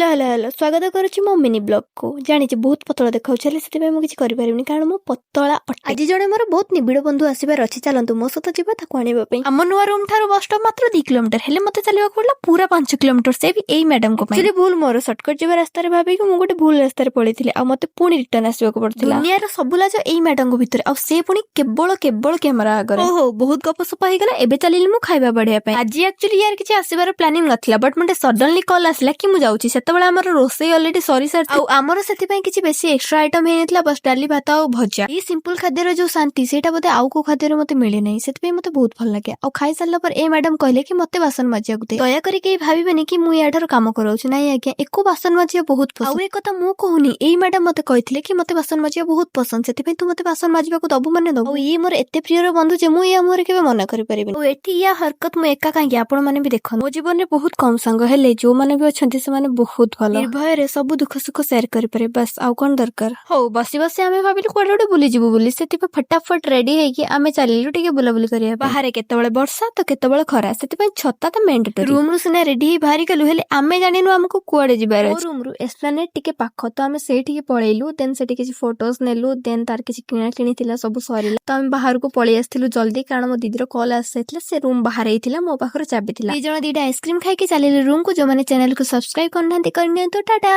Hello, hello, hello, ସ୍ୱାଗତ କରୁଛି ମୋ ମିନି ବ୍ଲଗକୁ। ଜାଣିଛି, ବହୁତ ପତଳା ଦେଖାଉଛି, ହେଲେ ସେଥିପାଇଁ ମୁଁ କିଛି କରିପାରିବିନି, କାରଣ ମୁଁ ପତଳା ଅଟେ। ଆଜି ଜଣେ ମୋର ବହୁତ ନିବିଡ଼ ବନ୍ଧୁ ଆସିବାର ଅଛି। ଚାଲନ୍ତୁ, ମୋ ସହିତ ଯିବା ତାକୁ ଆଣିବା ପାଇଁ। ଆମ ନୂଆ ରୁମ୍ ଠାରୁ ବସ୍ ଷ୍ଟପ୍ ମାତ୍ର 2 କିଲୋମିଟର, ହେଲେ ମତେ ଚାଲିବାକୁ ପଡିଲା ପୁରା 5 କିଲୋମିଟର, ସେ ବି ଏଇ ମ୍ୟାଡାମଙ୍କ ପାଇଁ। ଆକ୍ଚୁଆଲି ଭୁଲ ମୋର। ସର୍ଟକଟ୍ ଯିବା ରାସ୍ତାରେ ଭାବିକି ମୁଁ ଗୋଟେ ଭୁଲ ରାସ୍ତାରେ ପଳେଇଥିଲି ଆଉ ମତେ ପୁଣି ରିଟର୍ନ ଆସିବାକୁ ପଡିଥିଲା। ଦୁନିଆର ସବୁ ଲାଜ ଏଇ ମ୍ୟାଡାମଙ୍କ ଭିତରେ, ଆଉ ସେ ପୁଣି କେବଳ କେବଳ କ୍ୟାମେରା ଆଗରେ। ଓହୋ, ବହୁତ ଗପ ସପ ହେଇଗଲା। ଏବେ ଚାଲିଲି ମୁଁ ଖାଇବା ବଢିବା ପାଇଁ। ଆଜି ଆକ୍ଚୁଆଲି ୟାର କିଛି ଆସିବାର ପ୍ଲାନିଂ ନଥିଲା, ବଟ୍ ମୋତେ ସଡନଲି କଲ୍ ଆସିଲା କି ମୁଁ ଯାଉଛି। ସେତେବେଳେ ଆମର ରୋଷେଇ ଅଲରେଡି ସରି ସାରିଥିଲା ଆଉ ଆମର ସେଥିପାଇଁ କିଛି ବେଶୀ ଏକ୍ସଟ୍ରା ଆଇଟମ ହେଇନଥିଲା, ବସ୍ ଡାଲି, ଭାତ ଆଉ ଭଜା। ଏଇ ସିମ୍ପଲ ଖାଦ୍ୟର ଯୋଉ ଶାନ୍ତି, ସେଇଟା ବୋଧେ ଆଉ କୋଉ ଖାଦ୍ୟରେ ମତେ ମିଳେ ନାହିଁ। ସେଥିପାଇଁ ମତେ ବହୁତ ଭଲ ଲାଗେ। ଆଉ ଖାଇସାରିଲା ପରେ ଏ ମ୍ୟାଡାମ କହିଲେ କି ମତେ ବାସନ ମାଜିବାକୁ ଦେ। ଦୟାକରି କେହି ଭାବିବେନି କି ମୁଁ ୟାଠାରୁ କାମ କରାଉଛି। ନାଇଁ ଆଜ୍ଞା, ଏକୁ ବାସନ ମାଜିବା ବହୁତ ପସନ୍ଦ। ଆଉ ଏ କଥା ମୁଁ କହୁନି, ଏଇ ମ୍ୟାଡାମ ମତେ କହିଥିଲେ କି ମତେ ବାସନ ମାଜିବା ବହୁତ ପସନ୍ଦ, ସେଥିପାଇଁ ତୁ ମତେ ବାସନ ମାଜିବାକୁ ଦବୁ ମାନେ ଦବୁ। ଆଉ ଇଏ ମୋର ଏତେ ପ୍ରିୟର ବନ୍ଧୁ ଯେ ମୁଁ ୟା ମୁହଁରେ କେବେ ମନା କରିପାରିବିନି। ଆଉ ଏଠି ୟା ହରକତ ମୁଁ ଏକା କାହିଁକି, ଆପଣ ମାନେ ବି ଦେଖନ୍ତୁ। ମୋ ଜୀବନରେ ବହୁତ କମ ସାଙ୍ଗ, ହେଲେ ଯୋଉମାନେ ବି ଅଛନ୍ତି, ସେମାନେ ବହୁତ ଭଲ। ନିର୍ଭୟରେ ସବୁ ଦୁଃଖ ସୁଖ ସେୟାର କରିପାରେ, ବାସ୍, ଆଉ କଣ ଦରକାର? ହଉ, ବସି ବସି ଆମେ ଭାବିଲୁ କୁଆଡେ ଗୋଟେ ବୁଲିଯିବୁ ବୋଲି। ସେଥିପାଇଁ ଫଟାଫଟ ରେଡି ହେଇକି ଆମେ ଚାଲିଲୁ ଟିକେ ବୁଲାବୁଲି କରିବା ପାଇଁ। ବାହାରେ କେତେବେଳେ ବର୍ଷା ତ କେତେବେଳେ ଖରା, ସେଥିପାଇଁ ଛତା ତ ମ୍ୟାଣ୍ଡେଟୋରୀ। ରୁମ ରୁ ସିନା ରେଡି ହେଇ ବାହାରି ଗଲୁ, ହେଲେ ଆମେ ଜାଣିନୁ ଆମକୁ କୁଆଡେ ଯିବାର ଅଛି। ରୁମ ରୁ ଏସ୍ପ୍ଲାନେଡ୍ ଟିକେ ପାଖ, ତ ଆମେ ସେଇଠିକି ପଳେଇଲୁ। ଦେନ୍ ସେଠି କିଛି ଫଟୋଜ ନେଲୁ। ଦେନ୍ ତାର କିଛି କିଣା କିଣି ଥିଲା, ସବୁ ସରିଲା ତ ଆମେ ବାହାରକୁ ପଳେଇ ଆସିଥିଲୁ ଜଲ୍ଦି, କାରଣ ମୋ ଦିଦିର କଲ୍ ଆସିଯାଇଥିଲା। ସେ ରୁମ୍ ବାହାରେ ହେଇଥିଲା, ମୋ ପାଖରେ ଚାବି ଥିଲା। ଦି ଜଣ ଦିଟା ଆଇସ୍କ୍ରିମ ଖାଇକି ଚାଲିଲୁ ରୁମକୁ। ଯୋଉମାନେ ଚ୍ୟାନେଲକୁ ସବସ୍କ୍ରାଇବ କରିନାହାନ୍ତି, କରିନିଅନ୍ତୁ। ଟାଟା।